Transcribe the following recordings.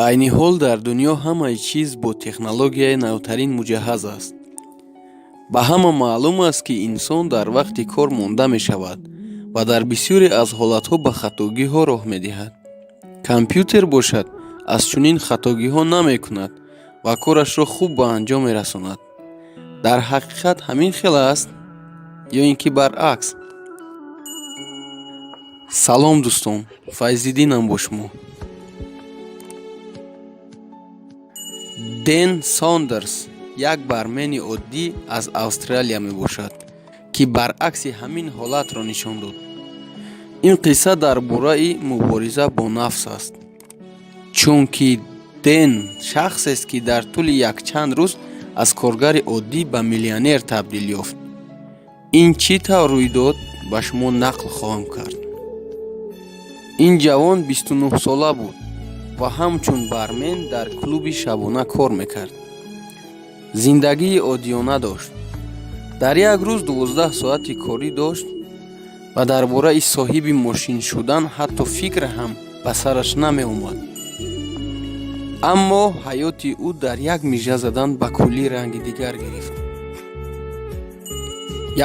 Айни ҳол дар дунё ҳамаи чиз бо технологияи навтарин муҷаҳҳаз аст. Ба ҳама маълум аст, ки инсон дар вақти кор монда мешавад ва дар бисёре аз ҳолатҳо ба хатогиҳо роҳ медиҳад. Компютер бошад, аз чунин хатогиҳо намекунад ва корашро хуб ба анҷом мерасонад. Дар ҳақиқат ҳамин хел аст ё ин ки баръакс? Салом, дӯстон, Файзиддинам бо шумо. Ден Сондерс як бармени оддӣ аз Австралия мебошад, ки баръакси ҳамин ҳолатро нишон дод. Ин қисса дар бораи мубориза бо нафс аст, чунки Ден шахсест, ки дар тӯли якчанд рӯз аз коргари оддӣ ба миллионер табдил ёфт. Ин чӣ тавр рӯй дод, ба шумо нақл хоҳам кард. Ин ҷавон 29-сола буд ва ҳамчун бармен дар клуби шабона кор мекард. Зиндагии оддиёна дошт. Дар як рӯз 12 соати корӣ дошт ва дар бораи соҳиби мошин шудан ҳатто фикр ҳам ба сараш намеомад. Аммо ҳаёти ӯ дар як мижа задан ба куллӣ ранги дигар гирифт.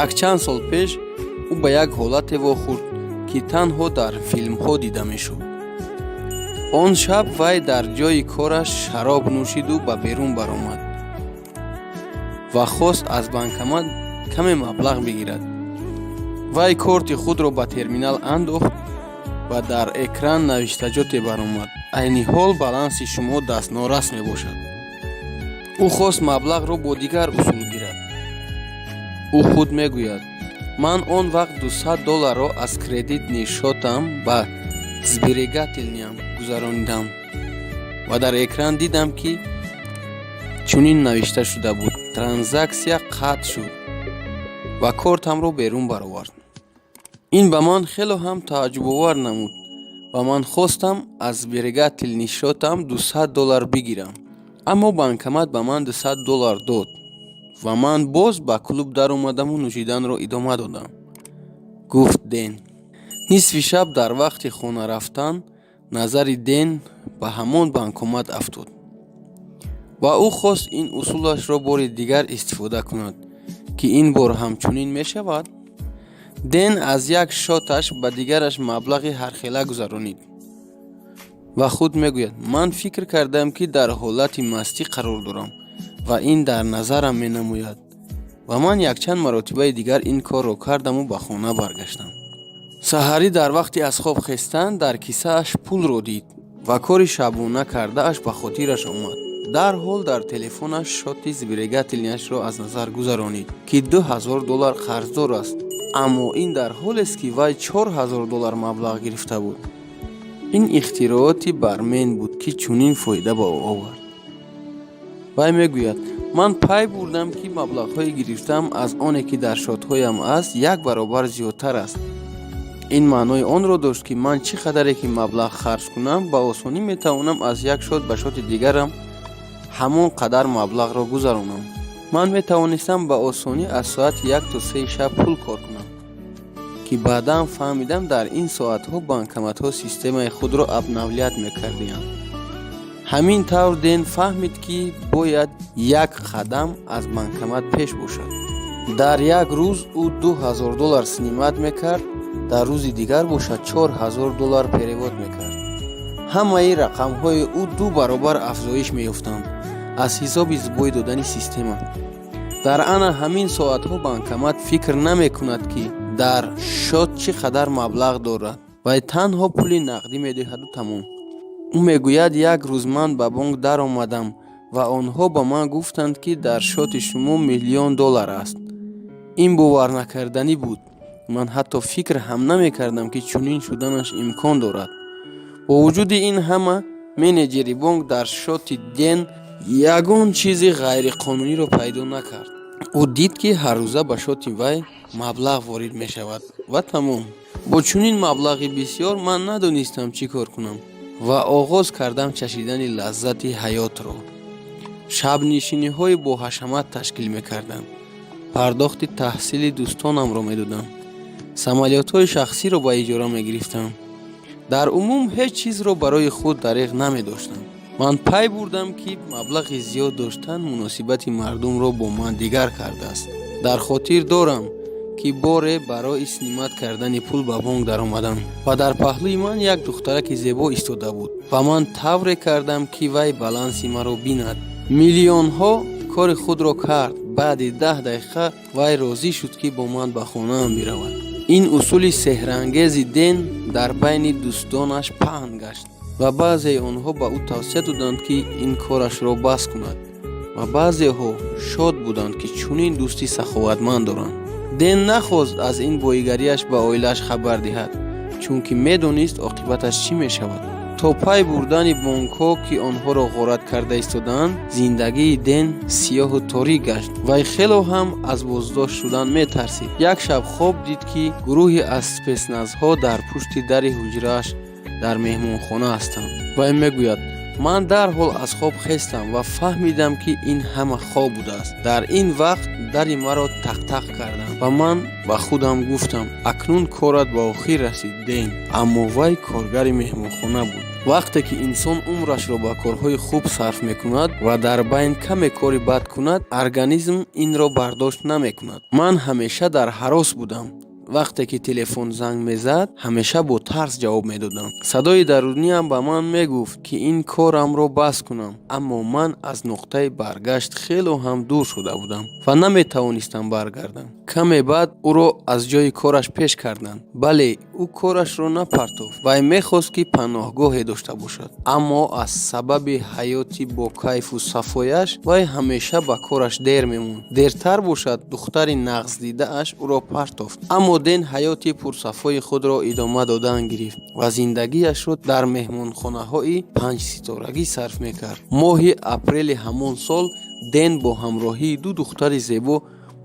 Якчанд сол пеш ӯ ба як ҳолате вохӯрд, ки танҳо дар филмҳо дида мешуд. Он шаб вай дар ҷойи кораш шароб нӯшиду ба берун баромад ва хост аз банкомат каме маблағ бигирад. Вай корти худро ба терминал андохт ва дар экран навиштаҷоте баромад: «Айни ҳол баланси шумо дастнорас мебошад». Ӯ хост маблағро бо дигар усул гирад. Ӯ худ мегӯяд: «Ман он вақт 200 долларро аз кредитный счётам ба сберегательныйам гузаронидам ва дар экран дидам, ки чунин навишта шуда буд: транзаксия қатъ шуд, ва кортамро берун баровард. Ин ба ман хело ҳам тааҷҷубовар намуд ва ман хостам аз сберегательный счётам 200 доллар бигирам, аммо банкомат ба ман 200 доллар дод ва ман боз ба клуб даромадаму нӯшиданро идома додам», гуфт Ден. Нисфи шаб дар вақти хона рафтан назари Ден ба ҳамон банкомат афтод ва ӯ хост ин усулашро бори дигар истифода кунад, ки ин бор ҳамчунин мешавад. Ден аз як счёташ ба дигараш маблағи ҳархела гузаронид ва худ мегӯяд: «Ман фикр кардам, ки дар ҳолати мастӣ қарор дорам ва ин дар назарам менамояд, ва ман якчанд маротибаи дигар ин корро кардаму ба хона баргаштам». Саҳарӣ дар вақти аз хоб хестан дар кисааш пулро дид ва кори шабона кардааш ба хотираш омад. Дарҳол дар телефонаш счёти сберегательныйашро аз назар гузаронид, ки 2000 доллар қарздор аст, аммо ин дар ҳолест, ки вай 4000 доллар маблағ гирифта буд. Ин ихтирооти бармен буд, ки чунин фоида ба ӯ овард. Вай мегӯяд: «Ман пай бурдам, ки маблағҳои гирифтаам аз оне, ки дар счётҳоям аст, як баробар зиёдтар аст. Ин маънои онро дошт, ки ман чӣ қадаре ки маблағ харҷ кунам, ба осонӣ метавонам аз як счёт ба счёти дигарам ҳамон қадар маблағро гузаронам. Ман метавонистам ба осонӣ аз соати 1 то 3 шаб пул кор кунам, ки баъдан фаҳмидам, дар ин соатҳо банкоматҳо системаи худро обновлять мекардианд». Ҳамин тавр Ден фаҳмид, ки бояд як қадам аз банкомат пеш бошад. Дар як рӯз ӯ 2000 доллар снимать мекард, дар рӯзи дигар бошад 4000 доллар перевод мекард. Ҳамаи рақамҳои ӯ ду баробар афзоиш меёфтанд аз ҳисоби сбой додани система. Дар ана ҳамин соатҳо банкомат фикр намекунад, ки дар счёт чӣ қадар маблағ дорад. Вай танҳо пули нақдӣ медиҳаду тамом. Ӯ мегӯяд: «Як рӯз ман ба бонк даромадам ва онҳо ба ман гуфтанд, ки дар счёти шумо миллион доллар аст. Ин боварнакарданӣ буд. Ман ҳатто фикр ҳам намекардам, ки чунин шуданаш имкон дорад». Бо вуҷуди ин ҳама, менеҷери бонк дар счёти Ден ягон чизи ғайриқонуниро пайдо накард. Ӯ дид, ки ҳаррӯза ба счёти вай маблағ ворид мешавад ва тамом. «Бо чунин маблағи бисёр ман надонистам, чӣ кор кунам, ва оғоз кардам чашидани лаззати ҳаётро. Шабнишиниҳои боҳашамат ташкил мекардам, пардохти таҳсили дӯстонамро медодам, самолётҳои шахсиро ба иҷора мегирифтам. Дар умум ҳеҷ чизро барои худ дареғ намедоштам». Ман пай бурдам, ки маблағи зиёд доштан муносибати мардумро бо ман дигар кардааст. Дар хотир дорам, ки боре барои снимать кардани пул ба бонк даромадам ва дар паҳлӯи ман як духтараки зебо истода буд ва ман тавре кардам, ки вай баланси маро бинад. Миллионҳо кори худро кард. Баъди 10 дақиқа вай розӣ шуд, ки бо ман ба хонаам биравад. Ин усули сеҳрангези Ден дар байни дӯстонаш паҳн гашт ва баъзеи онҳо ба ӯ тавсия доданд, ки ин корашро бас кунад, ва баъзеҳо шод буданд, ки чунин дӯсти саховатманд доранд. Ден нахост аз ин боигарияш ба оилааш хабар диҳад, чунки медонист, оқибаташ чӣ мешавад. То пай бурдани бонкҳо, ки онҳоро ғорат карда истодаанд, зиндагии Ден сиёҳу торик гашт. Вай хело ҳам аз боздошт шудан метарсид. Як шаб хоб дид, ки гурӯҳе аз спецназҳо дар пушти дари ҳуҷрааш дар меҳмонхона ҳастанд. Вай мегӯяд: «Ман дарҳол аз хоб хестам ва фаҳмидам, ки ин ҳама хоб будааст. Дар ин вақт дари маро тақтақ карданд ва ман ба худам гуфтам: акнун корат ба охир расид, Ден. Аммо вай коргари меҳмонхона буд. Вақте ки инсон умрашро ба корҳои хуб сарф мекунад ва дар байн каме кори бад кунад, организм инро бардошт намекунад. Ман ҳамеша дар ҳарос будам. Вақте ки телефон занг мезад, ҳамеша бо тарс ҷавоб медодам. Садои даруниам ба ман мегуфт, ки ин корамро бас кунам, аммо ман аз нуқтаи баргашт хело ҳам дур шуда будам ва наметавонистам баргардам». Каме баъд ӯро аз ҷои кораш пеш карданд. Бале, ӯ корашро напартофт. Вай мехост, ки паноҳгоҳе дошта бошад, аммо аз сабаби ҳаёти бо кайфу сафояш вай ҳамеша ба кораш дер мемонд. Дертар бошад, духтари нағздидааш ӯро партофт. Аммо Ден ҳаёти пурсафои худро идома додан гирифт ва зиндагиашро дар меҳмонхонаҳои панҷситорагӣ сарф мекард. Моҳи апрели ҳамон сол Ден бо ҳамроҳии ду духтари зебо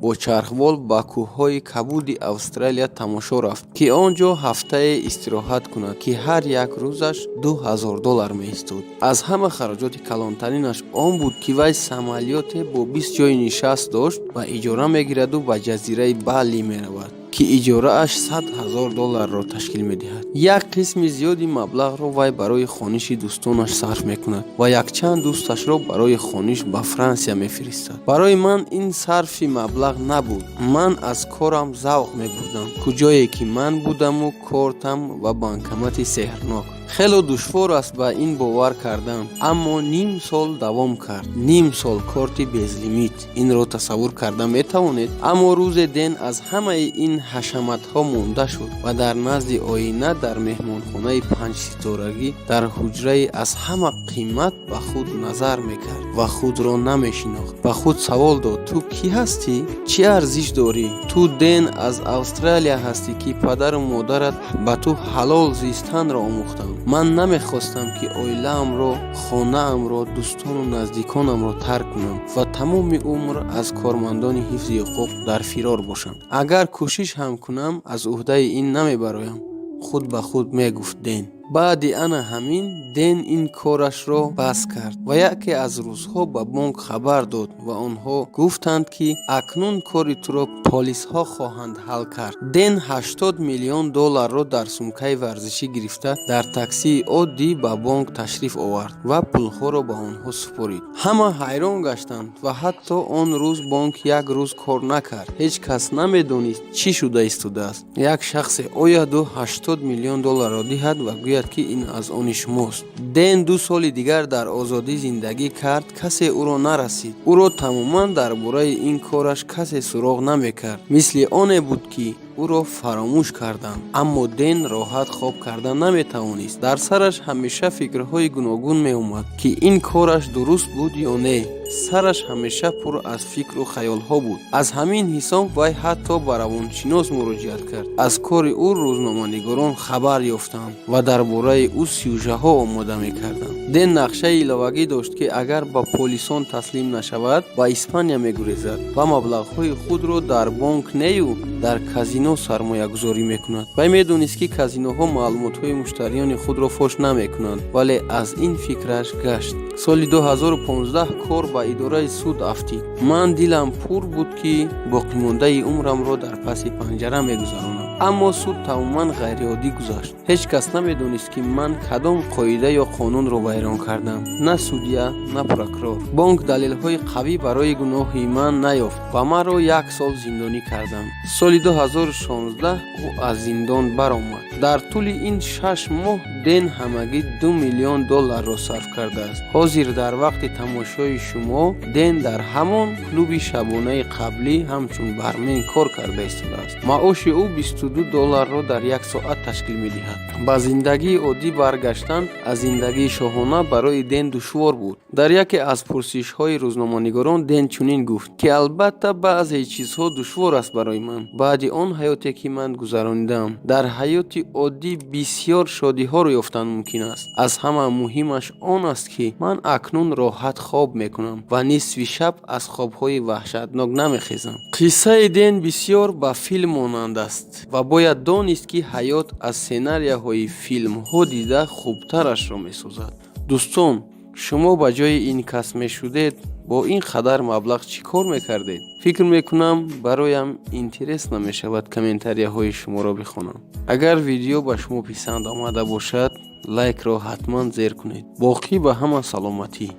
бо чархбол ба кӯҳҳои кабуди Австралия тамошо рафт, ки он ҷо ҳафтае истироҳат кунад, ки ҳар як рӯзаш 2000 доллар меистод. Аз ҳама хароҷоти калонтаринаш он буд, ки вай самолёте бо 20 ҷои нишаст дошт ва иҷора мегираду ба ҷазираи Бали меравад, ки иҷорааш 100 000 долларро ташкил медиҳад. Як қисми зиёди маблағро вай барои хониши дӯстонаш сарф мекунад ва якчанд дӯсташро барои хониш ба Франсия мефиристад. «Барои ман ин сарфи маблағ набуд. Ман аз корам завқ мебурдам, куҷое ки ман будаму кортам ва банкомати сеҳрнок. Хело душвор аст ба ин бовар кардан, аммо ним сол давом кард. Ним сол корти безлимит, инро тасаввур карда метавонед? Аммо рӯзе Ден аз ҳамаи ин ҳашаматҳо монда шуд ва дар назди оина дар меҳмонхонаи панҷситорагӣ дар ҳуҷраи аз ҳама қимат ба худ назар мекард ва худро намешинохт. Ба худ савол дод: ту кӣ ҳастӣ? Чӣ арзиш дорӣ? Ту Ден аз Австралия ҳастӣ, ки падару модарат ба ту ҳалол зистанро омӯхтанд. Ман намехостам, ки оилаамро, хонаамро, дӯстону наздиконамро тарк кунам ва тамоми умр аз кормандони ҳифзи ҳуқуқ дар фирор бошам. Агар кӯшиш ҳам кунам, аз уҳдаи ин намебароям», худ ба худ мегуфт Ден. Баъди ана ҳамин Ден ин корашро бас кард ва яке аз рӯзҳо ба бонк хабар дод ва онҳо гуфтанд, ки акнун кори туро полисҳо хоҳанд ҳал кард. Ден 80 миллион долларро дар сумкаи варзишӣ гирифта, дар таксии оддӣ ба бонк ташриф овард ва пулҳоро ба онҳо супорид. Ҳама ҳайрон гаштанд ва ҳатто он рӯз бонк як рӯз кор накард. Ҳеҷ кас намедонист, чӣ шуда истодааст. Як шахсе ояду 80 миллион долларро диҳад ва гӯяд, ки ин аз они шумост. Ден 2 соли дигар дар озодӣ зиндагӣ кард. Касе ӯро нарасид. Ӯро тамоман дар бораи ин кораш касе суроғ намекард. Мисли оне буд, ки ӯро фаромӯш карданд. Аммо Ден роҳат хоб карда наметавонист. Дар сараш ҳамеша фикрҳои гуногун меомад, ки ин кораш дуруст буд ё не. Сараш ҳамеша пур аз фикру хаёлҳо буд. Аз ҳамин ҳисоб вай ҳатто ба равоншинос муроҷиат кард. Аз кори ӯ рӯзноманигорон хабар ёфтанд ва дар бораи ӯ сюжаҳо омода мекарданд. Ден нақшаи иловагӣ дошт, ки агар ба полисон таслим нашавад, ба Испания мегурезад ва маблағҳои худро дар бонк нею дар казино сармоягузорӣ мекунад. Вай медонист, ки казиноҳо маълумотҳои муштариёни худро фош намекунанд, вале аз ин фикраш гашт. Соли 2015 кор ба идораи суд афтид. «Ман дилам пур буд, ки боқимондаи умрамро дар паси панҷара мегузаронам». Аммо суд тамоман ғайриоддӣ гузашт. Ҳеҷ кас намедонист, ки ман кадом қоида ё қонунро вайрон кардам: на судья, на прокурор. Бонк далелҳои қавӣ барои гуноҳи ман наёфт ва маро як сол зиндонӣ карданд. Соли 2016 ӯ аз зиндон баромад. Дар тӯли ин 6 моҳ Ден ҳамагӣ 2 миллион долларро сарф кардааст. Ҳозир, дар вақти тамошои шумо, Ден дар ҳамон клуби шабонаи қаблӣ ҳамчун бармен кор карда истодааст. Маоши ӯ 22 долларро дар як соат ташкил медиҳад. Ба зиндагии оддӣ баргаштан аз зиндагии шоҳона барои Ден душвор буд. Дар яке аз пурсишҳои рӯзноманигорон Ден чунин гуфт, ки албатта, баъзе чизҳо душвор аст барои ман баъди он ҳаёте, ки ман гузаронидаам. Дар ҳаёти оддӣ бисьёр шодиҳоро ёфтан мумкин аст. Аз ҳама муҳимаш он аст, ки ман акнун роҳат хоб мекунам ва нисфи шаб аз хобҳои ваҳшатнок намехезам. Қиссаи Ден бисьёр ба филм монанд аст ва бояд донист, ки ҳаёт аз сценарияҳои филмҳо дида хубтарашро месозад. Дӯстон, шумо ба ҷои ин кас мешудед, бо ин қадар маблағ чӣ кор мекардед? Фикр мекунам, бароям интересно мешавад комментарияҳои шуморо бихонам. Агар видео ба шумо писанд омада бошад, лайкро ҳатман зер кунед. Боқӣ ба ҳама саломатӣ.